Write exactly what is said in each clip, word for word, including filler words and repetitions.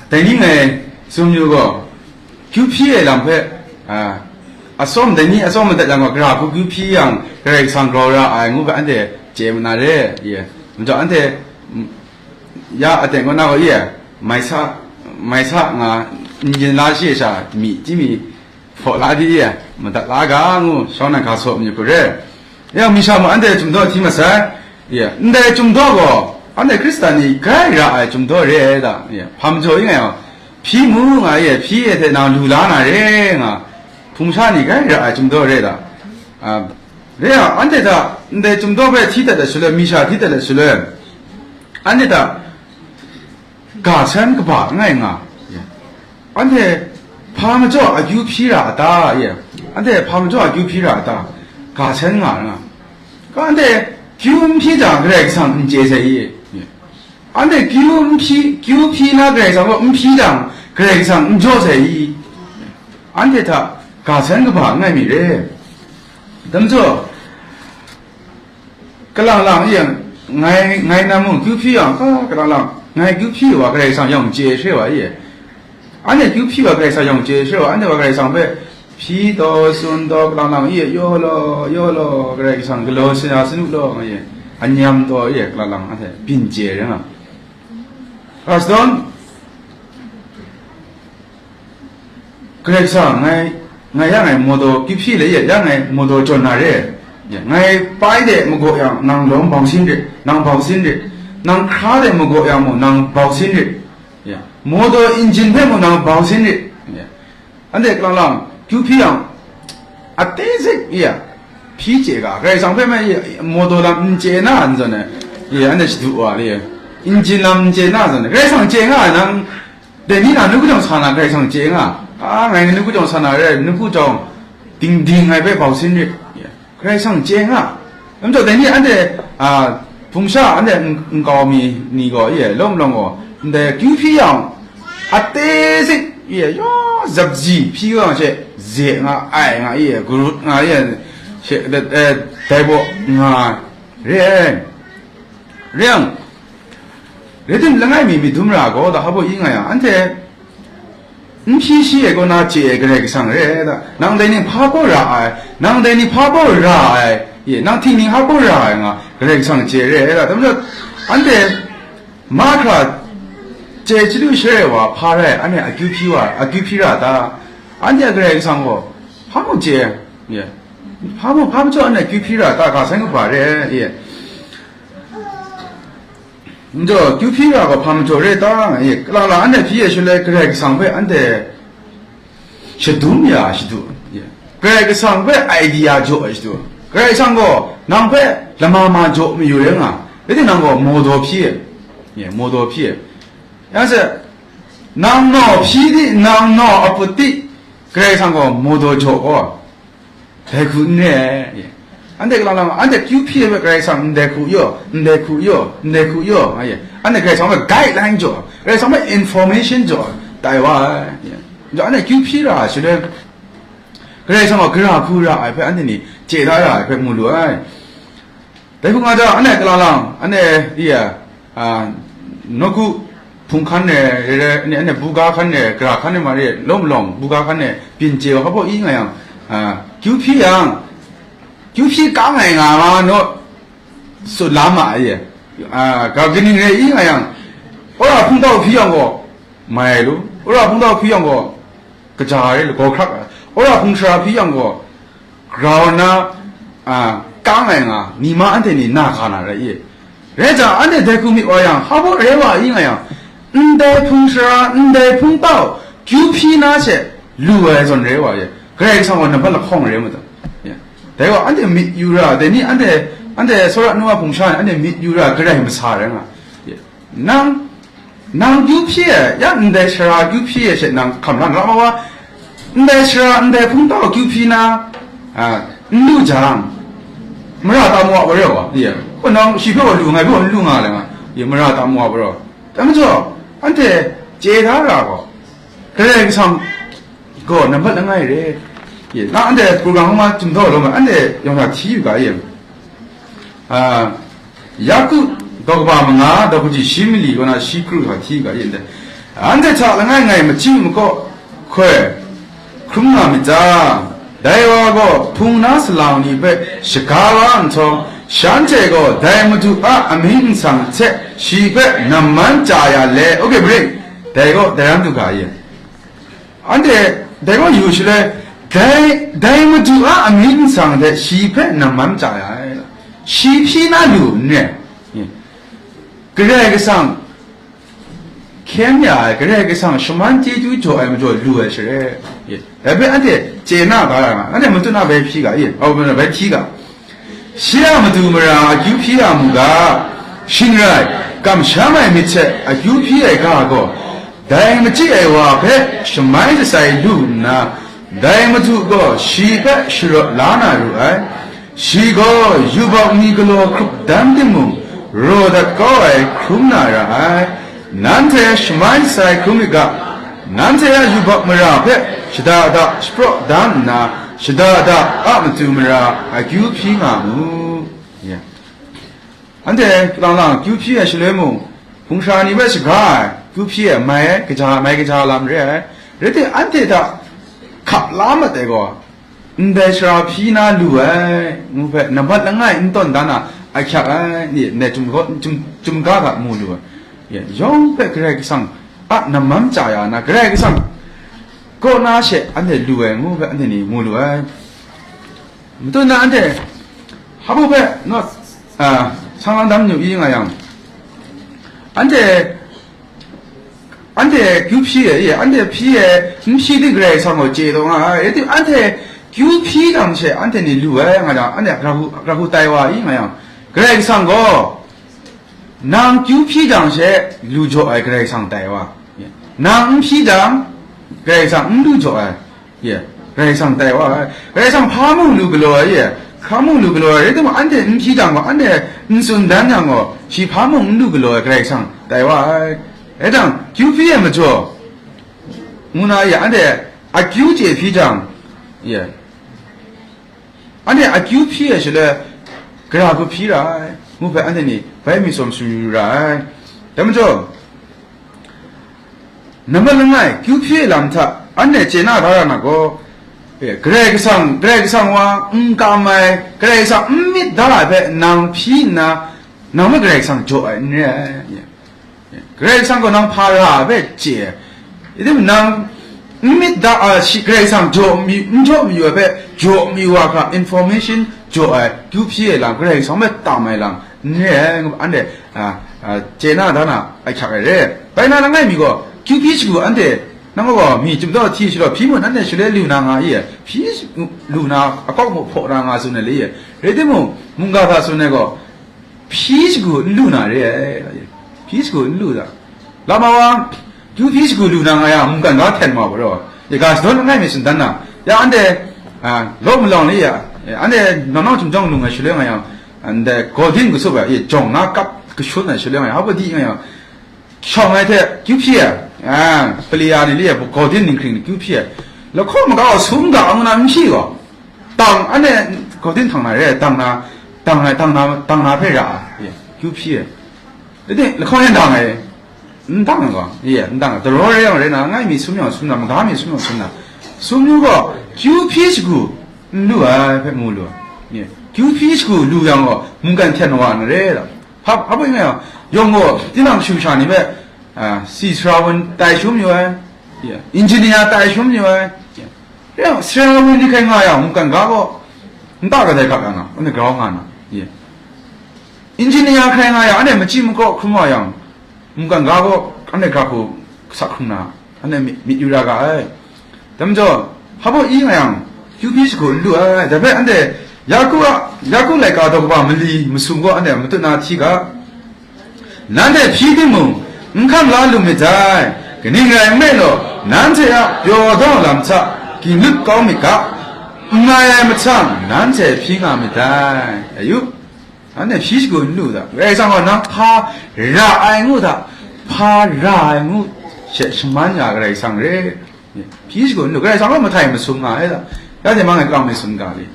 Dai ni ngai tsun yu gaw, kyu hpyi ai lam hpe, a, atsawm, dai ni atsawm madat yang gaw, gara hku kyu hpyi yang, Karai Kasang grau ra ai ngu hpe anhte chye ma na re, ye. Majaw anhte, mm, ya aten kaw na gaw, ye, mai sa, mai sa nga, n yin la shi sha, mi, chyi mi, hpaw la di, ye, madat la ga ngu, shawng na ga saw myit hku re. Ya, mi sha mung anhte chyum daw hti masai. Ya, ndai chyum daw gaw, anhte Hkristan ni grai ra ai chyum daw re ai da. Ya, hpa majaw i nga yang, hpyi mu nga ye, hpyi e hte nang lu la na re nga, hpung sha ni grai ra ai chyum daw re da. A, re yang, anhte hta ndai chyum daw hpe hti dat ai shaloi, mi sha hti dat ai shaloi, anhte hta ga san kaba langai nga, anhte hpa majaw akyu hpyi ra a ta? Anhte hpa majaw akyu hpyi ra a ta? Ga san nga nga. Ka anhte kyu n hpyi jang, Karai Kasang n chye sai i? Anhte kyu n hpyi, kyu hpyi na Karai Kasang gaw n hpyi jang, Karai Kasang n jaw sai i? Anhte hta ga san kaba langai mi re. Dai majaw, kalang lang e yang, ngai, ngai na mung kyu hpyi yang, ka, kalang lang, ngai kyu hpyi wa Karai Kasang yawng chye she wa i? Anhte kyu hpyi wa Karai Kasang yawng chye she wa, anhte wa Karai Kasang hpe hpyi taw, tsun taw, kalang lang e, yaw law, yaw law, Karai Kasang galaw sa ya sanu law, nga ye, anyam taw e, kalang lang anhte byin chye rai nga. Kaston, Karai Kasang, ngai, ngai ya ngai modo kyu hpyi le ye, ya ngai modo jawn na re. Ya, ngai pai de magaw yang, nang lawm bau sin re, nang bau sin re. Nang hkra de magaw yang mung, nang bau sin re. Ya, modo injin hpe mung, nang bau sin re. Ya. Anhte kalang lang, kyu hpyi yang, ate zik, ya, hpyi chye ga, Karai Kasang hpe mai, ya, modo lam n chye na, n zawn e, ya, anhte shadu wa le, injin lam n chye na, zawn e, Karai Kasang chye nga, nang, dai ni na nawku jawng sa na Karai Kasang chye nga, a, ngai nawku jawng sa na re, nawku jawng ding ding ngai hpe bau sin rit, Karai Kasang chye nga. Namjaw dai ni anhte, a, hpung sha anhte n-, nkau mi ni gaw, ye, lawm lawng gaw, ndai kyu hpyi yang, ate zik, ye, yaw, zabzi hpyi wa she, ze nga, ai nga, ye, garut nga, ye, she, eh, dai baw nga, re ai. Re yang, Rai tim langai mi myit dum ra gaw, da hpa baw i nga yang, anhte n hpyi shi ai kaw na chye ai Karai Kasang re ai da, nang dai ni hpa baw ra ai, nang dai ni hpa baw ra ai, ye, nang htingning hpa baw ra ai nga, Karai Kasang chye re ai da, dai majaw, anhte mahkra chye chyalu share ai wa hpa rai, anhte akyu hpyi wa, akyu hpyi ra ta? Anhte a Karai Kasang gaw hpa mung chye, ye, hpa mung, hpa majaw anhte akyu hpyi ra ta, ga san kaba re ai, ye. Njaw, kyu hpyi ra gaw hpa majaw re ta? Nga ye, kalang lang anhte hpyi e shaloi, Karai Kasang hpe anhte shadum ya ai shadu, Karai Kasang hpe idea jaw ai shadu, Karai Kasang gaw nang hpe lama ma jaw mayu rai nga, rai timung nang gaw modaw hpyi e, ye, modaw hpyi e. Ya se, nang naw hpyi di, nang naw aput di, Karai Kasang gaw modaw jaw gaw, dai hku n re ai. Anhte kalang lang, anhte kyu hpyi ai hpe Karai Kasang ndai hku yaw, ndai hku yaw, ndai hku yaw, nga ye. Anhte Karai Kasang hpe guideline jaw, Karai Kasang hpe information jaw, tai wa ai. Anhte kyu hpyi ra ai shaloi, Karai Kasang gaw gara hku ra ai hpe anhte ni chye da ra ai hpe mu lu ai. Dai hku nga jang, anhte kalang lang, anhte, iya, a, nawku hpung hkan e, re re, anhte, anhte buga hkan e, gara hkan e ma re, lawm lawng buga hkan e, byin chye wa hpa baw i nga yang, a, kyu hpyi yang, kyu hpyi kang ai nga ma naw, tsun la ma ai, a, ga kaning re i nga yang, wora hpungtau hpyi yang gaw, mai lu, wora hpungtau hpyi yang gaw, kaja re, lagaw hkrak ai, wora hpung sara hpyi yang gaw, grau na, a, kang ai nga, ni ma anhte ni na ga na rai i? Rai jang, anhte dai hku myit wa yang, hpa baw rai wa i nga yang, ndai hpung sara, ndai hpungtau, kyu hpyi na she, lu ai zawn rai wa ye, Karai Kasang gaw nambat lahkawng rai ma ta? Ye. Dai gaw, anhte myit yu ra, dai ni anhte, anhte tsawra nu a hpung sha ni, anhte myit yu ra, Karai masa rai nga. Ye. Nang, nang kyu hpyi ai, ya ndai sara kyu hpyi ai she nang hkam hkan ra ma wa, ndai sara, ndai hpungtau kyu hpyi na, a, n lu jang, mara ta mu a wa re wa, ye, wunang shi hpe wa lu, ngai hpe wa n lu nga le nga, ye, mara ta mu a wa re wa. Dai majaw, anhte chye da ra gaw, Karai Kasang gaw nambat langai re. Ye, na anhte program hkawm chyum daw lawm ai, anhte yawng hta hti yu ga ye. A, Yaku daw kaba manga, daw kaji shi mali kaw na shi kru sa hti yu ga ye ndai. Anhte hta langai ngai machyi makaw hkoi hkrum nga myit ta? Dai wa gaw hpung na salang ni hpe shaga la nhtawm, shanhte gaw dai Madu a amying nsang hte shi hpe namman chya ya le, okay, break. Dai gaw dai ram du ga ye. Anhte dai gaw yu shaloi, dai, dai Madu a amying nsang hte shi hpe namman chya ya ai. Shi hpyi na lu n re. Karai Kasang hkyen ya ai, Karai Kasang shaman chyeju jaw ai majaw lu ai share. Dai hpe anhte chye na ga ra nga, anhte matut na bai hpyi ga, e, au, bai hpyi ga. Shi a matu mara akyu hpyi a mu ga, shing rai, kamsham ai myit hte akyu hpyi ai ga gaw, dai machyi ai wa hpe shamai shatsai lu nna, dai matu gaw shi hpe sharawt la na ru ai. Shi gaw yubak mi galaw hkrup dan timung, raw dat kau ai hkrum na ra ai. Nanhte shamai shatsai hkrum rit ga, nanhte a yubak mara hpe shada da shapraw dan nna, shada da a matu mara akyu hpyi nga mu. Ya. Anhte lang lang kyu hpyi ai shaloi mung, hpung sara ni hpe shaga ai, kyu hpyi ai, mai ai, kaja, mai kaja lam re ai. Rai timung, anhte hta hkap la mat ai gaw, ndai sara hpyi na lu ai, ngu hpe, nambat langai n tawn dan a, ahkyak ai, ni, ndai chyum, chyum, chyum ga ga mu lu ai. Ya, yawng hpe Karai Kasang a namman chya ya na, Karai Kasang kaw na she anhte lu ai, ngu hpe anhte ni mu lu ai. Matut na anhte, hpa hpe, no, a, sang lang dam nyu i nga yang, anhte, anhte kyu hpyi e, anhte hpyi e, n hpyi di Karai Kasang gaw chye taw nga ai, rai timung, anhte kyu hpyi jang she anhte ni lu ai nga jang, anhte hkra hku, hkra hku tai wa i nga yang, Karai Kasang gaw, nang kyu hpyi jang she lu jaw ai Karai Kasang tai wa, nang n hpyi jang, Karai Kasang n lu jaw ai. Ye, Karai Kasang tai wa ai. Karai Kasang hpa mung lu galaw ai, ye, hkra mung lu galaw ai, rai timung, anhte n hpyi jang gaw, anhte n tsun dan yang gaw, shi hpa mung n lu galaw ai, Karai Kasang tai wa ai. Rai jang, kyu hpyi e majaw, ngu na, ye, anhte akyu chye hpyi jang, ye, anhte akyu hpyi ai shaloi, gara hku hpyi ra ai, ngu hpe anhte ni bai mi tsawm sumru ra ai. Dai majaw, nambat langai, kyu hpyi ai lam hta anhte chye na da ra na gaw, e, Karai Kasang, Karai Kasang wa n kam ai, Karai Kasang n myit da ai hpe nang hpyi nna, nang hpe Karai Kasang jaw ai n re ai. Karai Kasang gaw nang hpa ra ai hpe chye ai. Rai timung, nang n myit da, a, shi, Karai Kasang jaw mi, n jaw mayu ai hpe, jaw mayu wa hkra information jaw ai, kyu hpyi ai lam, Karai Kasang hpe tam ai lam, n re ai, anhte, a, a, chye na da na, ahkyak ai re. Bai na langai mi gaw, kyu hpyi shagu anhte, nang gaw mi chyum daw hti shalaw, hpyi mung anhte shaloi lu na nga i, hpyi lu na, akawk muk hpaw na nga tsun ai le i, rai timung, mungga hta tsun ai gaw, hpyi shagu n lu na re ai, hpyi shagu n lu da. Lama wa, kyu hpyi shagu lu na nga yang, mungkan ga hten ma gaw, ya ga shadawn langai mi tsun dan na, ya anhte, a, law malawng ni ya, anhte nawng nawng chyum jawng lung ai shaloi nga yang, anhte golden katsup ai, ya jawng na kap kashun ai shaloi nga yang, hpa di nga yang, shawng ai hte kyu hpyi ai, a, pali ya ni li ai, golden ninghkring ni kyu hpyi ai, lahkawng maga gaw sum ga ngu na n hpyi gaw, dang, anhte golden htang na re, dang na, dang na, dang na, dang na hpe ra ai, kyu hpyi ai. Rai timung, lahkawng yan dang ai, n dang ai gaw, ye, n dang ai. Daraw rai yang rai na, langai mi sum yang sum na, maga mi sum yang sum na, sum yu gaw, kyu hpyi shagu n lu ai hpe mu lu ai. Ye, kyu hpyi shagu lu yang gaw, mungkan hten wa na re da. Hpa, hpa bai nga yang, yawng gaw, tinang shu sha ni hpe, a, si sara wan tai shum yu ai, ye, engineer tai shum yu ai, ye. Ya, sara wan ni hkrai nga yang, mungkan ga gaw, nta kadai hkap ya na, anhte grau nga na, ye. Engineer hkrai nga yang, anhte machyi makaw hkrum wa yang, mungkan ga gaw, anhte gra hku sa hkrum na, anhte myit, myit yu ra ga ai. Dai majaw, hpa baw i nga yang, kyu hpyi shagu n lu ai. Dai hpe anhte, Yaku a, Yaku laika daw kaba mali masum gaw anhte matut na hti ga, nanhte hpyi timung, n hkam la lu myit dai, kaning rai nme law, nanhte a pyaw daw lam hta ginlut kau myit ga, n mai ai mahtang, nanhte hpyi nga myit dai. Ayu, anhte hpyi shagu n lu da, Karai Kasang gaw nang hpa ra ai ngu hta, hpa ra ai ngu she shaman ya Karai Kasang re. Hpyi shagu n lu, Karai Kasang gaw mahtai masum nga ai da, ya hte mang ai kang myit sun ga li.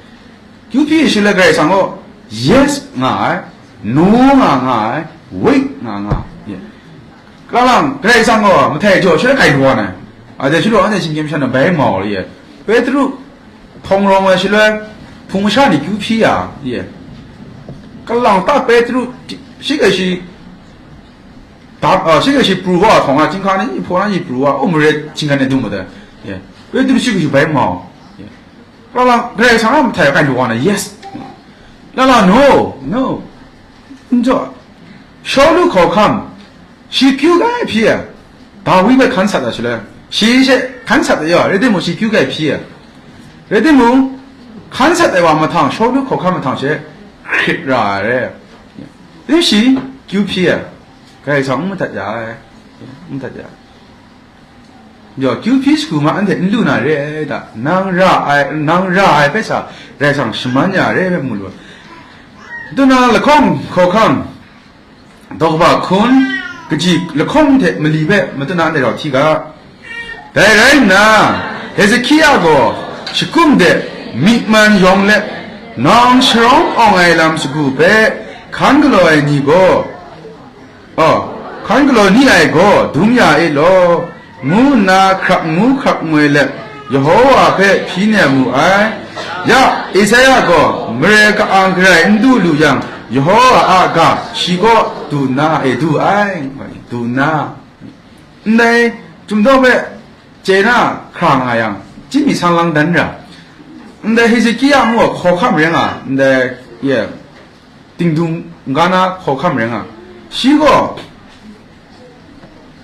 Kyu hpyi shaloi Karai Kasang gaw yes nga ai, no nga nga ai, wait nga nga ai. Lang lang, Karai Kasang gaw mahtai jaw shaloi grai lu wa na, a dai shaloi anhte shinggyim shan na bai mau re ye. Petru hpawng rawng ai shaloi, hpung masha ni kyu hpyi ya ye. Kalang ta Petru, shi ga shi, dap, a, shi ga shi pru wa hkawng a, chyinghka ni hpaw na ni pru wa, o mare chyinghka ni dung ma da ye. Petru shi ga shi bai mau ye. Lang lang, Karai Kasang a mahtai grai lu wa na, yes. Lang lang, no, no. N jaw, Shawlu hkawhkam, shi kyu grai hpyi ai, Dawi hpe hkan sat ai shaloi, shi she hkan sat ai yaw, rai timung, shi kyu grai hpyi ai. Rai timung, hkan sat ai wa mahtang, Shawlu hkawhkam mahtang she hkrit ra ai re. Rai shi kyu hpyi ai, Karai Kasang n madat ya ai, n madat ya ai. Yaw, kyu hpyi shagu ma anhte n lu na re ai da, nang ra ai, nang ra ai hpe sa, Karai Kasang shaman ya re ai hpe mu lu ai. Matu na lahkawng hkawhkam, daw kaba hkun, kaji lahkawng hte mali hpe matu na anhte rau hti ga. Dai rai nna, Hezekia gaw shakum de myi man yawng let, nawng sharawng awng ai lam sagu hpe hkan galaw ai ni gaw, aw, hkan galaw ni ai gaw, dung ya e law, ngu nna hkrak ngu hkrak ngoi let, Yehova hpe hpyi nem mu ai. Ya, Esaia gaw mare ka-ang garai n du lu yang, Yehova a ga shi kaw du nna e du ai, du nna. Ndai Chyum Daw hpe chye na hkra nga yang, chyinghka mi sang lang dan ra. Ndai Hezekia ngu ai hkawhkam rai nga, ndai, ye, Tingdung ga na hkawhkam rai nga. Shi gaw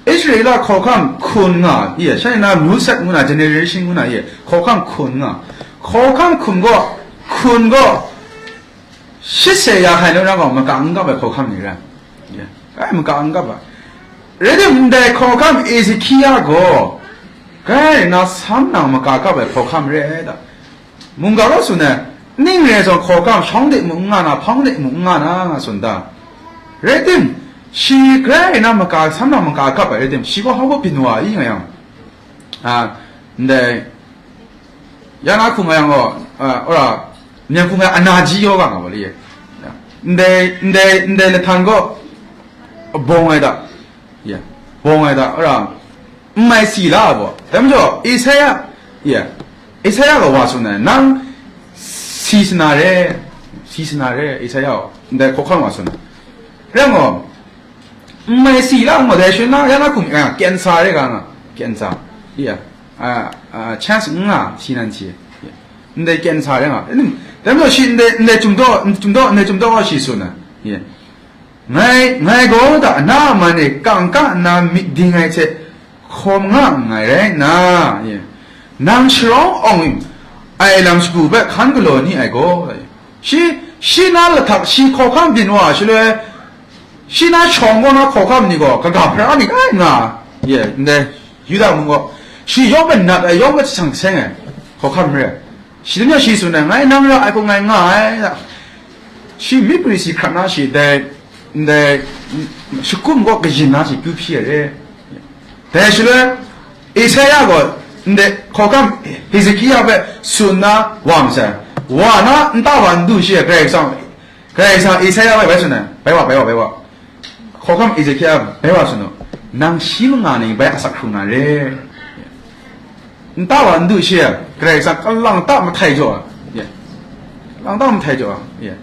Israela hkawhkam hkun nga, ye, shanhte na myu sat ngu na, generation ngu na, ye, hkawhkam hkun nga. Hkawhkam hkun gaw, hkun gaw, shit se ya hkai nu na gaw, maka n kap ai hkawhkam ni rai. Ye, ai maka n kap ai. Rai tim, ndai hkawhkam Ezekia gaw, grai na sam nang maka kap ai hkawhkam re ai da. Mungga gaw tsun ai, ning re zawn hkawhkam shawng de mung n nga na, hpang de mung n nga na, nga tsun da. Rai tim, shi grai na maka, sam na maka kap ai rai tim, shi gaw hpa byin wa i nga yang, a, ndai, ya na hku nga yang gaw, a, ora, myen hku nga ana ji yaw ga nga wa le, ndai, ndai, ndai lahtan gaw, bawng ai da, ye, bawng ai da, ora, n mai si la ai gaw. Dai majaw, Esaia, ye, Esaia gaw wa tsun ai, nang si sa na re, si sa na re, Esaia gaw, ndai hkawhkam wa tsun ai. Rai gaw, n mai si la ai gaw, dai shin na, ya na hkum, a, cancer re ga nga, cancer, ye, a, a, chance n nga, si nan si, ye, ndai cancer re nga. Dai majaw shi ndai, ndai Chyum Daw, Chyum Daw, ndai Chyum Daw gaw shi tsun ai, ye. Ngai, ngai gaw da na a man e kangka nna myit ding ai hte hkawm nga nngai rai nna, ye, nang sharawng awng ai lam shagu hpe hkan galaw ni ai gaw, shi, shi na lahtak shi hkawhkam byin wa ai shaloi, shi na shawng gaw na hkawhkam ni gaw kaga hpara myit ai nga, ye, ndai Yuda mung gaw, shi yawng hpe nat ai, yawng hpe jahsang seng ai hkawhkam re ai. Shi dum yang shi tsun ai, ngai nang ra ai hku ngai nga ai, shi myi prisi hkrat na shi dai, ndai, shakum gaw kayin na shi kyu hpyi ai re. Dai shaloi, Esaia gaw ndai hkawhkam Hezekia hpe tsun na wa masai, wa na nta wa n du shi ai, Karai Kasang, Karai Kasang Esaia hpe bai tsun ai, bai wa, bai wa, bai wa. Hkawhkam Ezekia bai wa tsun u, nang shi manga ni bai asak hkrung na re. Nta wa n du shi ai, Karai Kasang kalang ta mahtai jaw ai, ye, kalang ta mahtai jaw ai, ye.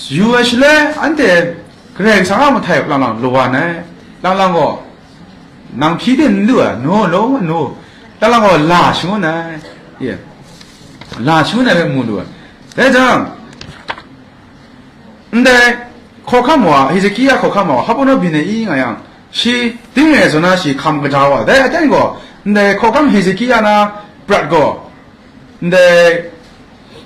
Yu ai shaloi, anhte Karai Kasang a mahtai lang lang law wa ai, lang lang gaw, nang hpyi de n lu ai, no, law, no, lang lang gaw la shangun ai, ye, la shangun ai hpe mu lu ai. Dai jang, ndai hkawhkam wa, Hezekia hkawhkam wa, hpa byin ai i nga yang, shi ting e zawn na shi hkam kaja wa, dai aten gaw, ndai hkawhkam Hezekia na prat gaw, ndai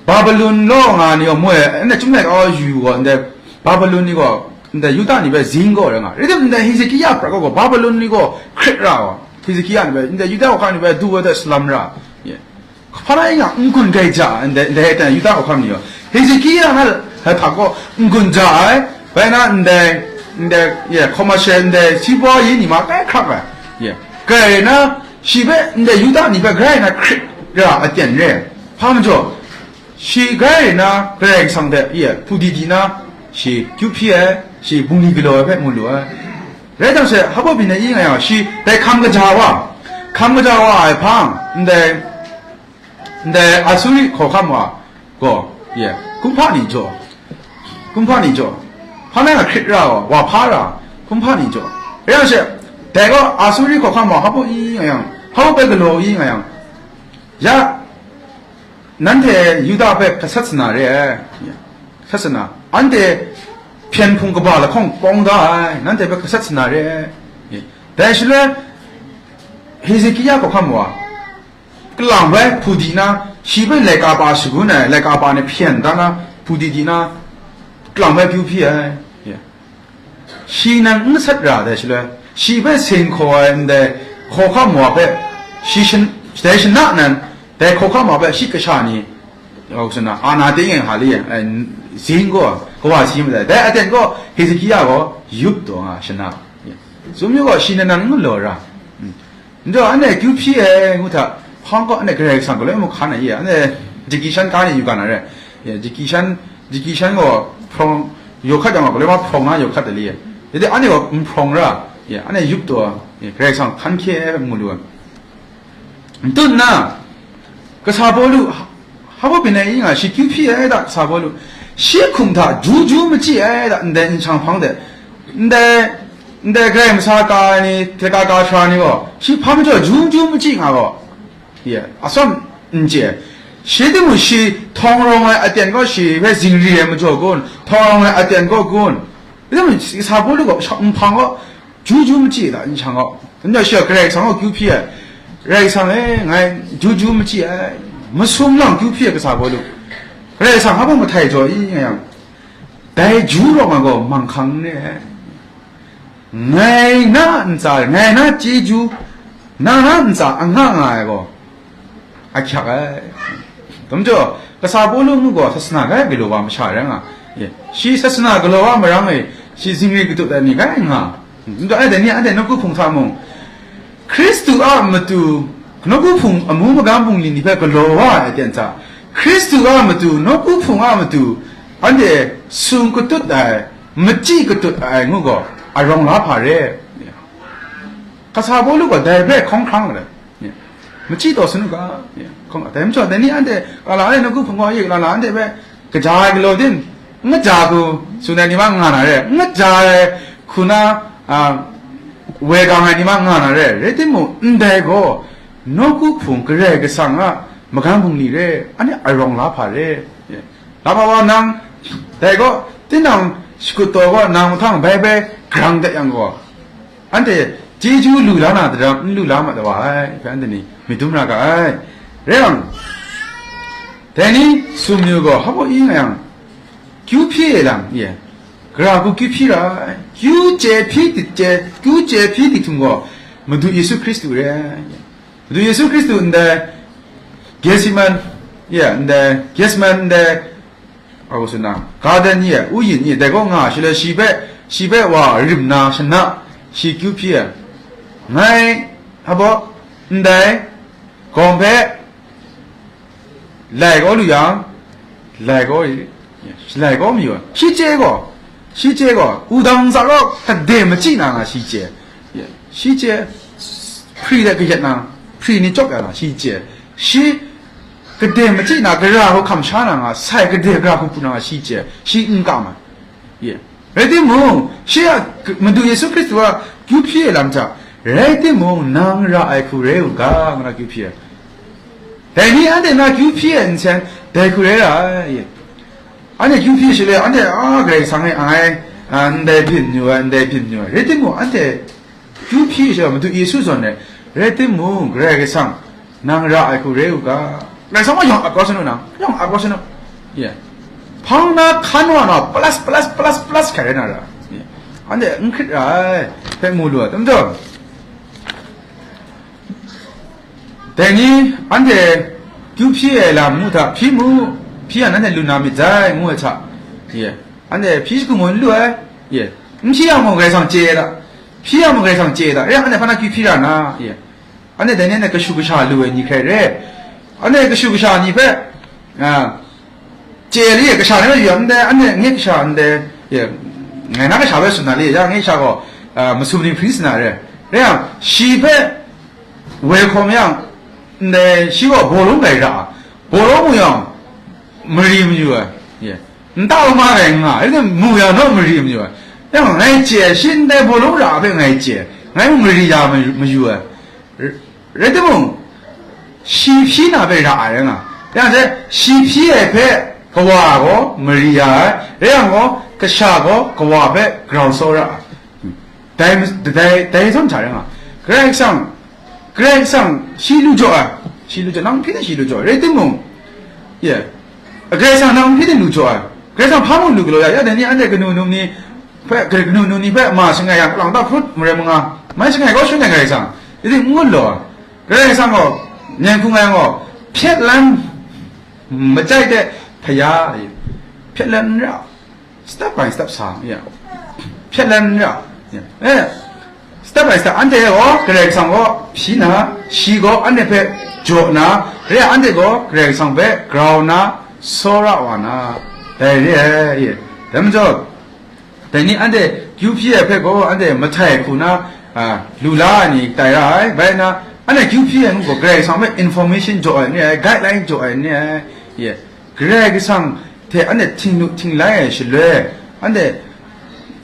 Babilon law nga ni gaw moi, ndai Chyum Laika yu gaw, ndai Babilon ni gaw, ndai Yuda ni hpe zing gaw rai nga. Rai tim, ndai Hezekia prat gaw, Babilon ni gaw hkrit ra wa, Hezekia ni hpe, ndai Yuda hkawhkam ni hpe du ai hte salam ra, ye. Hpa rai nga, n-gun grai ja ai, ndai, ndai aten Yuda hkawhkam ni gaw, Hezekia na, na hta gaw n-gun ja ai, bai na ndai, ndai, ye, commercial, ndai si bwa yi ni ma kai hkrak ai, ye, grai na, shi hpe ndai Yuda ni hpe grai na hkrit ra aten re ai. Hpa majaw, shi grai na Karai Kasang hte, ye, hpu di di na, shi kyu hpyi ai, shi bungli galaw ai hpe mu lu ai. Rai jang she, hpa baw byin ai i nga yang, shi dai hkam kaja wa, hkam kaja wa ai hpang, ndai, ndai Asuri hkawhkam wa gaw, ye, kumhpa ni jaw, kumhpa ni jaw, hpa na hkrit ra wa, wa hpa ra, kumhpa ni jaw. Rai jang she, dai gaw Asuri hkawhkam wa hpa baw i nga yang, hpa baw bai galaw i nga yang, ya, nanhte Yuda hpe gasat sana re ai, gasat sana, anhte hpyen hpung kaba lahkawng kawng da ai, nanhte hpe gasat sana re ai. Dai shaloi, Hezekia hkawhkam wa, kalang bai hpudi na, shi hpe laika pa shagun ai, laika pa ni hpyen da na, hpudi di na, kalang bai kyu hpyi ai. Shi nan n gasat ra dai shaloi, shi hpe seng hkaw ai ndai hkawhkam wa hpe, shi shan-, dai shana nan, dai hkawhkam wa hpe shi kasha ni, Hkau shanna, ana ting e hali, ai, zing gaw, kawa si ma dai. Dai aten gaw, Hezekia gaw, yup taw nga shana. Sumyu gaw, shi nan nan n galaw ra. Njaw, anhte kyu hpyi ai ngu hta, hpang gaw, anhte Karai Kasang galoi mu hkan ai, anhte Jiki shan ka ni yu ga na re. Jiki shan, Jiki shan gaw, hprawng, yaw hkat yang gaw, galoi ma hprawng na yaw hkat dali. Yade, anhte gaw, n hprawng ra, anhte yup taw, Karai Kasang hkan hkye ai mu lu ai. N tut nna, kasa Pawlu, hpa baw byin ai i nga, shi kyu hpyi ai da, kasa Pawlu, shi hkum hta ju ju machyi ai da, ndai nshang hpang de, ndai, ndai Karai Masa ka ai ni, hte ka ka sara ni gaw, shi hpa majaw ju ju machyi nga gaw, ye, atsawm n chye. Shi timung shi htawng rawng ai aten gaw shi hpe zingri ai majaw kun, htawng rawng ai aten gaw kun. Rai timung, kasa Pawlu gaw, nshang hpang gaw, ju ju machyi da, nshang gaw. Nta shi a Karai Kasang gaw kyu hpyi ai. Karai Kasang e, ngai ju ju machyi ai. Masum lang kyu hpyi ai kasa gaw lu. Karai Kasang hpa mung mahtai jaw i nga yang, dai ju rawng ai gaw manghkang n re ai. Ngai na ntsa, ngai na chyeju, na na ntsa anga nga ai gaw, ahkyak ai. Dum jaw, kasa Pawlu ngu gaw, sasana rai galaw wa masha rai nga. Ye, shi sasana galaw wa marang e, shi zingri katut ai ni rai nga. Nta ai dai ni anhte nawku hpung hta mung, Hkristu a matu, nawku hpung amu magam bungli ni hpe galaw wa ai aten hta, Hkristu a matu, nawku hpung a matu, anhte sung katut ai, machyi katut ai ngu gaw, arawng la hpa re. Kasa Pawlu gaw dai hpe hkawng hkrang ai. Machyi taw sanu ga, hkawng, dai majaw, dai ni anhte, kala anhte nawku hpung gaw, ye, kala anhte hpe, kaja ai galaw din, n kaja hku tsun ai ni ma nga na re, n kaja ai hku na, a, woi gang ai ni ma nga na re, rai timung, ndai gaw, nawku hpung Karai Kasang a magam bungli re, anhte arawng la hpa re. Lama wa nang, dai gaw, tinang shakut taw gaw, nang mahtang bai bai grang dat yang gaw, anhte chyeju lu la na daram n lu la ma da wa ai, hpe anhte ni myit dum ra ga ai. Rai yang, dai ni sumyu gaw hpa baw i nga yang, kyu hpyi e lam, ye, gara hku kyu hpyi ra ai, kyu chye hpyi dit chye, kyu chye hpyi dit htum gaw, Madu Yesu Hkristu re ai. Madu Yesu Hkristu ndai, Gethsemane, ye, ndai, Gethsemane ndai, a, kaw suna, garden ye, uyin ye, dai gaw nga, shi le shi hpe, shi hpe wa rim na, shana, shi kyu hpyi ai. Ngai, hpa baw, ndai, gawng hpe, lai kau lu yang, lai kau i, lai kau mayu ai. Shi chye gaw, shi chye gaw, wudang ntsa gaw, kade machyi na nga shi chye. Shi chye, hpri de kayat na, hpri ni chyawp ya na, shi chye. Shi kade machyi na, gara hku hkam sha na nga, sai kade gara hku pru na nga, shi chye. Shi n kam ai. Ye. Rai timung, shi a, Madu Yesu Hkristu a kyu hpyi ai lam hta, rai timung, nang ra ai hku rai u ga, ngu na kyu hpyi ai. Dai ni anhte na kyu hpyi ai nsen, dai hku rai ra ai. Anhte kyu hpyi shaloi, anhte, a, Karai Kasang e ai, a, ndai byin yu ai, ndai byin yu ai. Rai timung, anhte kyu hpyi shaloi, Madu Yesu zawn ai. Rai timung, Karai Kasang, nang ra ai hku rai u ga. Karai Kasang gaw yawng ap kau sanu nang, yawng ap kau sanu. Ye. Hpang na hkan wa na, plus, plus, plus, plus hkrai rai na ra. Ye. Anhte n hkrit ra ai, hpe mu lu ai. Tam taw, dai ni anhte kyu hpyi ai lam ngu hta, hpyi mu, hpyi yang nanhte lu na myit dai, ngu ai hta. Ye. Anhte hpyi shagu mung n lu ai. Ye. N hpyi yang mung Karai Kasang chye ai hta. Hpyi yang mung Karai Kasang chye ai hta. Rai yang anhte hpa na kyu hpyi ra na. Ye. Anhte dai ni anhte kashu kasha lu ai ni hkrai re. Anhte kashu kasha ni hpe, a, chye li, kasha ni hpe yu yang ndai, anhte nye kasha ndai, ye, ngai na kasha hpe tsun na li, ya, nye kasha gaw, a, masum ni hpri sa na re. Rai yang, shi hpe woi hkawm yang, ndai shi gaw bawlung grai ra ai. Bawlung mu yang, mari mayu ai. Ye. Nta uma grai nga, rai tim mu yang naw mari mayu ai. Yang ngai chye, shi ndai bawlung ra hpe ngai chye, ngai mung mari ya mayu, mayu ai. Rai timung, shi hpyi na hpe ra ai rai nga. Yang hte, shi hpyi ai hpe kawa gaw mari ya ai, rai yang gaw, kasha gaw kawa hpe grau saw ra ai. Dai, dai, dai zawn hta rai nga. Karai Kasang, Karai Kasang shi lu jaw ai, shi lu jaw, nang hpyi de shi lu jaw ai, rai timung, ye, Karai Kasang nang hpyi de lu jaw ai, Karai Kasang hpa mung lu galaw ya, ya dai ni anhte kanu num ni hpe, kanu num ni hpe ma shangai yang, lang ta hkrut marai manga, mai shangai kau shangai Karai Kasang, rai tim n ngut law ai. Karai Kasang gaw, nyan hkung ai gaw, hpyet lan, macai de, hpaya, hpyet lan n ra, step by step sa, ya. Hpyet lan n ra, ya. Eh, step by step, anhte gaw, Karai Kasang gaw, hpyi na, shi gaw, anhte hpe jaw na, re anhte gaw, Karai Kasang hpe grau na, saw ra wa na, dai re ai, ye. Dai majaw, dai ni anhte kyu hpyi ai hpe gaw, anhte mahtai hku na, a, lu la ai ni tai ra ai. Bai nna, anhte kyu hpyi ai ngu gaw, Karai Kasang hpe information jaw ai ni ai, guideline jaw ai ni ai, ye. Karai Kasang hte anhte htingnu htinglai ai shaloi, anhte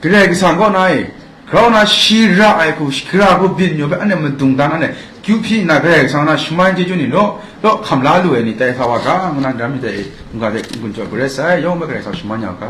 Karai Kasang kaw na e, grau na shi ra ai hku, shakra hku byin yu hpe anhte madung dan anhte kyu hpyi nna, Karai Kasang na shaman chyeju ni law, law hkam la lu ai ni tai sa wa ga, ngu na ndam myit dai e, mungga hte n-gun chyawm garet sai, yawng hpe Karai Kasang shaman ya u ga.